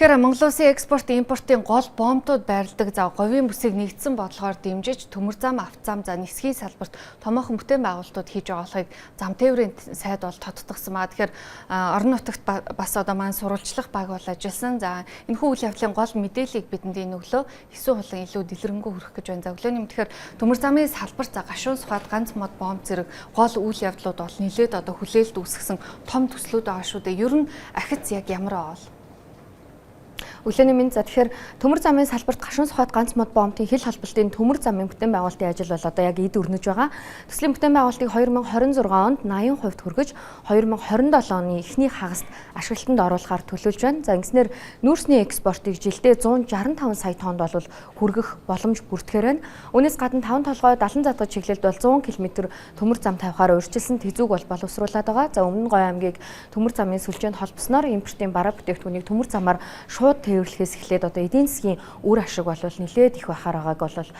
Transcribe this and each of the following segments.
Тэгэхээр Монгол улсын экспорт импортын гол боомтууд байрладаг за говийн бүсийг нэгдсэн бодлогоор дэмжиж төмөр зам, авцам, за нисхийн салбарт томоохон бүтээн байгуулалтууд хийж байгаа болохыг зам тээврийн сайд бол тодтогсон ба. Тэгэхээр орон нутагт бас одоо маань сурвалжлах баг бол ажилласан. За энэхүү үйл явдлын гол мэдээллийг бидэнд энэ өглөө 9 хулан илүү дэлгэрэнгүй хүргэх гэж байна. За өглөөний тэгэхээр төмөр замын салбарт за гашуун сухад ганц мод боомт зэрэг гол үйл явдлууд бол нэлээд одоо хүлээлт үүсгэсэн том төслүүд байгаа шүү дээ. Ер нь ахиц яг ямар аа бол? Өглөөний мэнд. За тэгэхээр төмөр замын салбарт гашуун сухад ганц мод боомтын хил холболтын төмөр замын бүтээн байгуулалтын ажил бол одоо яг эд өрнөж байгаа. Төслийн бүтээн байгуулалтыг 2026 онд 80% хүргэж 2027 оны эхний хагаст ашиглалтанд оруулахаар төлөвлөж байна. За ингэснээр нүүрсний экспортыг жилдээ 165 сая тоннд бол хүргэх боломж бүрдэхээр байна. Үүнээс гадна 5 толгой 70 задгаж чиглэлд бол 100 км төмөр зам тавихаар урьдчилсан тэзүүг бол боловсруулад байгаа. За өмнө нь Говь аймгийг төмөр замын сүлжээнд холбосноор импортын бараа бүтээгдэхүүнийг төмөр замаар шууд тээвэрлэхээс эхлээд одоо эдийн засгийн үр ашиг бол нэлээд их байхаар байгааг бол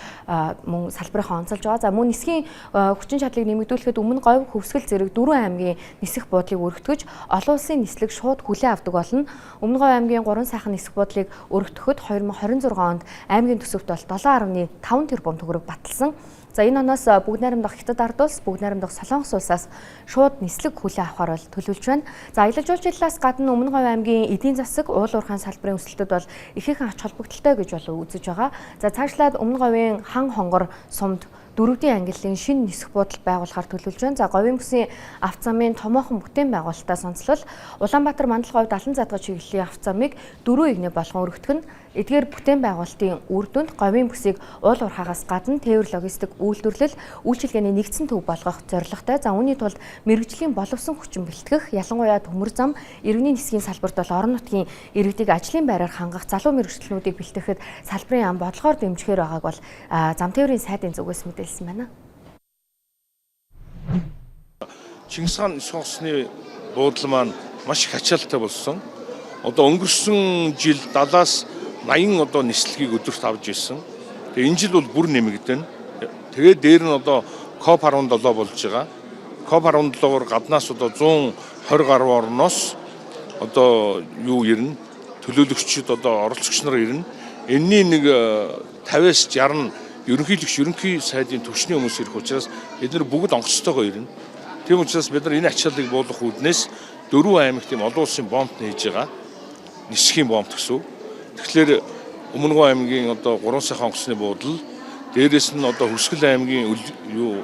мөн салбарынхаа онцолж байгаа. За мөн нисхийн хүчин чадлыг нэмэгдүүлэхэд өмнө Говь, Хөвсгөл зэрэг 4 аймгийн нисэх буудлыг өргөтгөж олон улсын нислэг шууд хүлээн авдаг болно. Өмнө Говь аймгийн 3 сайхан нисэх буудлыг өргөтгөхөд 2026 онд аймгийн төсөвт бол 7.5 тэрбум төгрөг баталсан. За энэ оноос бүгд найрамдах Хятад ард улс, бүгд найрамдах Солонгос улсаас шууд нислэг хүлээн авахар бол төлөвлөж байна. За аялал жуулчлалаас гадна Өмнө Говь аймгийн эдийн засаг, уул уурхайн салбарын өсөлтөд бол ихээхэн ач холбогдолтой гэж бол үзэж байгаа. За цаашлаад Өмнө Говийн хан хонгор сумд дөрөвдийн ангиллын шинэ нисэх буудал байгуулахар төлөвлөж байна. За Говийн бүсийн авто замын томоохон бүтээн байгуулалтаас онцлол Улаанбаатар Мандал Говь 70 задгай чиглэлийн авто замыг 4 игнэ болгон өргөтгөх нь эдгээр бүтээн байгуулалтын үр дүнд Говийн бүсийг уул уурхаагаас гадна тээвэр логистик үйлдвэрлэл үйлчилгээний нэгдсэн төв болгох зорилготой. За үүний тулд мэргэжлийн боловсон хүчин бэлтгэх, ялангуяа төмөр зам, иргэний нисхийн салбарт бол орон нутгийн иргэдийг ажлын байраар хангах залуу мэргэжилтнүүдийг бэлтгэхэд салбарын яам бодлогоор дэмжихээр байгааг бол зам тээврийн сайдын зүгээс мэдээлсэн байна. Чингис хаан нисэх онгоцны буудал маань маш их ачаалттай болсон. Одоо өнгөрсөн жил 70-аас 80 одоо нислэгийг өдөрт авч ирсэн. Тэгээ энэ жил бол бүр нэмэгдэнэ. Тэгээд дээр нь одоо COP17 болж байгаа. COP17-оор гаднаас одоо 120 гаруй орноос одоо юу ирнэ? Төлөөлөгчид одоо оролцогч нар ирнэ. Энэний нэг 50-аас 60 нь ерөнхийлөгч, ерөнхий сайдын түвшний хүмүүс ирэх учраас бид нар бүгд онгоцтойгоо ирнэ. Тийм учраас бид нар энэ ачааллыг буулгах үүднээс 4 аймагт тийм олон улсын бомб нээж байгаа. Нисхийн бомб гэсэн. Тэгэхээр Өмнө Говь аймгийн одоо 3 сайхан онгоцны буудал, дээрээс нь одоо Хөрсгөл аймгийн юу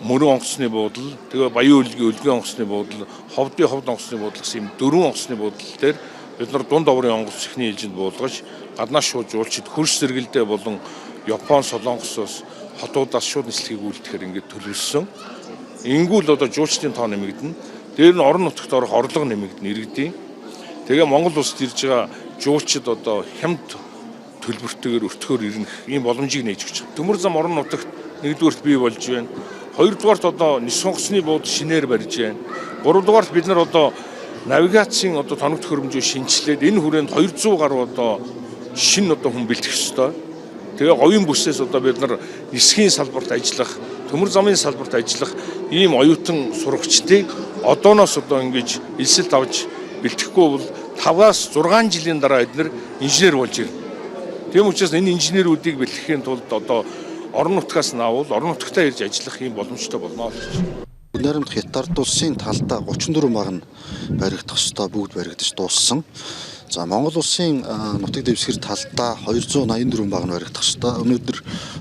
Мөрөн онгоцны буудал, тэгээ Баян өлгийн Өлгөн онгоцны буудал, Ховдын Ховд онгоцны буудал гэсэн юм 4 онгоцны буудал дээр бид нар дунд оврын онгоц эхний ээлжинд буулгаж гаднаас шууд жуулчид хөрс зэрэгэлдээ болон Япон, Солонгосоос хотуудаас шууд нислэгийг үйлдэхээр ингээд төлөвлөсөн. Ингүүл одоо жуулчдын тоо нэмэгдэнэ. Дээр нь орон нутагт орох орлого нэмэгдэнэ иргэдийн. Тэгээ Монгол улсад ирж байгаа жуулчид одоо хямд төлбөртэйгээр өртгөөр ирнэ ийм боломжийг нээж өгч байгаа. Төмөр зам орон нутагт нэгдүгээрт бий болж байна. Хоёрдугаарт одоо нисэх онгоцны буудал шинээр барьж байна. Гуравдугаарт бид нар одоо навигацийн одоо тоног төхөөрөмжөө шинэчлээд энэ хүрээнд 200 гаруй одоо шинэ одоо хүн бэлтгэх ёстой. Тэгээ говийн бүсээс одоо бид нар нисхийн салбарт ажиллах, төмөр замын салбарт ажиллах ийм оюутан сурагчдыг одооноос одоо ингэж элсэлт авч бэлтгэхгүй бол 5-аас 6 жилийн дараа эднэр инженер болж ирнэ. Тийм учраас энэ инженерүүдийг бэлтгэхийн тулд одоо орон нутгаас наавал орон нутагтаа ирж ажиллах ийм боломжтой болно гэж. Найрамдах Хятад улсын талдаа 34 баг нь баригдах ёстой, бүгд баригдаж дууссан. За Монгол улсын нутаг дэвсгэр талдаа 284 баг нь баригдах ёстой. Өнөөдөр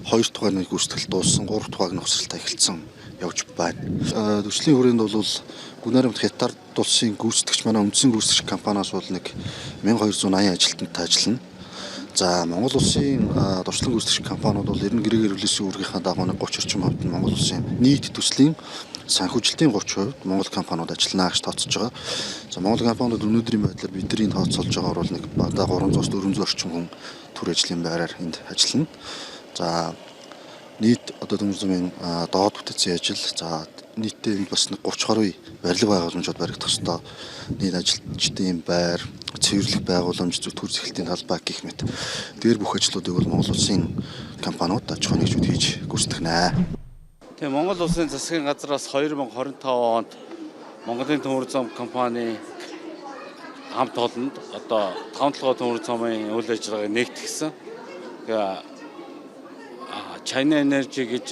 2 дугаар нэг гүйцэтгэл дууссан, 3 дугаар нөхцөлт эхэлсэн явж байна. Төслийн хүрээнд бол Найрамдах Хятад улсын гүйцэтгэгч манай үндсэн гүйцэтгэгч компаниас бол нэг 1280 ажилтнтай ажиллана. За Монгол улсын дуршлан гүйцэтгэгч компаниуд бол 90 гэрээгээр хүлээсэн үүргийнхаа дагуу 30 орчим хувьд нь Монгол улсын нийт төслийн санхүүжилтийн 30% Монгол компаниуд ажиллана гэж тооцож байгаа. За Монгол компаниуд өнөөдрийн байдлаар бидний тооцоолж байгаагаар бол нэг багадаа 300-400 орчим хүн төр ажлын байраар энд ажиллана. За нийт одоо төмөр замын доод бүтцийн ажил, за нийтдээ энд бас нэг 30 гаруй барилга байгууламжууд баригдах ёстой. Нийт ажилчдын байр, цэвэрлэх байгууламж, төр зэхэлтийн талбай гэх мэт. Дээр бүх ажлуудыг бол Монгол улсын компаниуд аж ахуйн нэгжүүд хийж гүйцэтгэнэ. Тэгээ Монгол улсын засгийн газраас 2025 онд Монголын төмөр зам компани хамт олонд одоо таван толгой төмөр замын үйл ажиллагааг нэгтгэсэн. Тэгээ China Energy гэж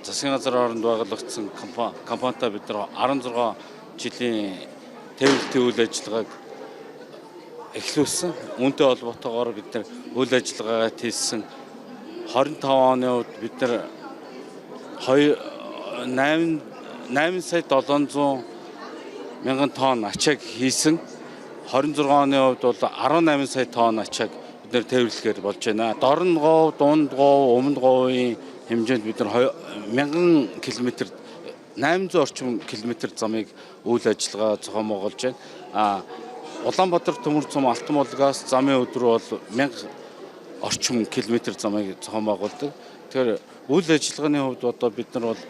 засгийн газар оронд байгуулагдсан компанитай бид нар 16 жилийн тээвэрлэлтийн үйл ажиллагааг эхлүүлсэн. Үүнтэй холбоотойгоор бид нар үйл ажиллагаагаа хийсэн. 25 оны хувьд бид нар 8 сая 700 мянган тонн ачааг хийсэн. 26 оны хувьд бол 18 сая тонн ачааг бид нар тээвэрлэхээр болж байна. Дорн говь, дунд говь, өмнөд говийн хэмжээнд бид нар 1000 км 800 орчим километр замыг үйл ажиллагаа зохион байгуулж байна. А Улаанбаатар төмөр зам Алтан-Булгаас замын өдөр бол 1000 орчим километр замыг зохион байгуулдаг. Тэгэхээр үйл ажиллагааны хувьд одоо бид нар бол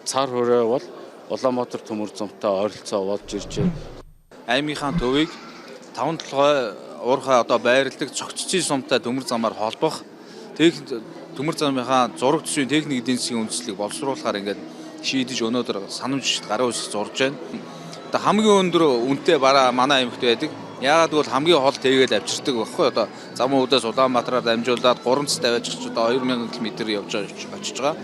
цар хүрээ бол Улаанбаатар төмөр замтай ойролцоо болж ирж байна. Аймгийнхаа төвийг таван толгой уурхай одоо байрладаг цогцлын сумтай төмөр замаар холбох төмөр замынхаа зураг төсвийн техник эдийн засгийн үндслийг боловсруулахаар ингээд шийдэж өнөөдөр санамж гарын үсэг зурж байна. Одоо хамгийн өндөр үнэтэй бараа манай аймагт байдаг. Яагаад гэвэл хамгийн хол тэгээл авчирдаг байхгүй одоо замын үүдээс Улаанбаатараар дамжуулаад 3 цэст аваачих ч одоо 2000 км явж очиж байгаа.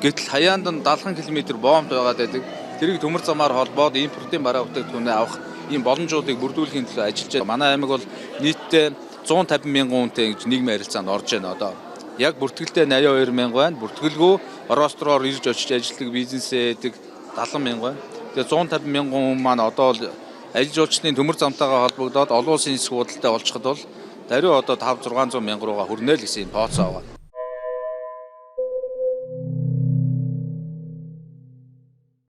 Гэтэл хаяанд нь 70 км боомт байгаад байдаг. Тэрийг төмөр замаар холбоод импортын бараа бүтээгдэхүүнээ авах ийм боломжуудыг бүрдүүлэхийн төлөө ажиллаж байна. Манай аймаг бол нийтдээ 150 мянган хүнтэй ингэж нийгмийн харилцаанд орж байна одоо. Яг бүртгэлдээ 82 мянга байна. Бүртгэлгүй Оростроор ирж очиж ажилладаг бизнесээ хийдэг 70 мянга байна. Тэгээ 150 мянган хүн маань одоо бол ажил жуулчдын төмөр замтайгаа холбогдоод олон улсын нисэх худалдаа олчиход бол даруй одоо 5 600 мянга руугаа хүрнэ л гэсэн юм тооцоо байгаа.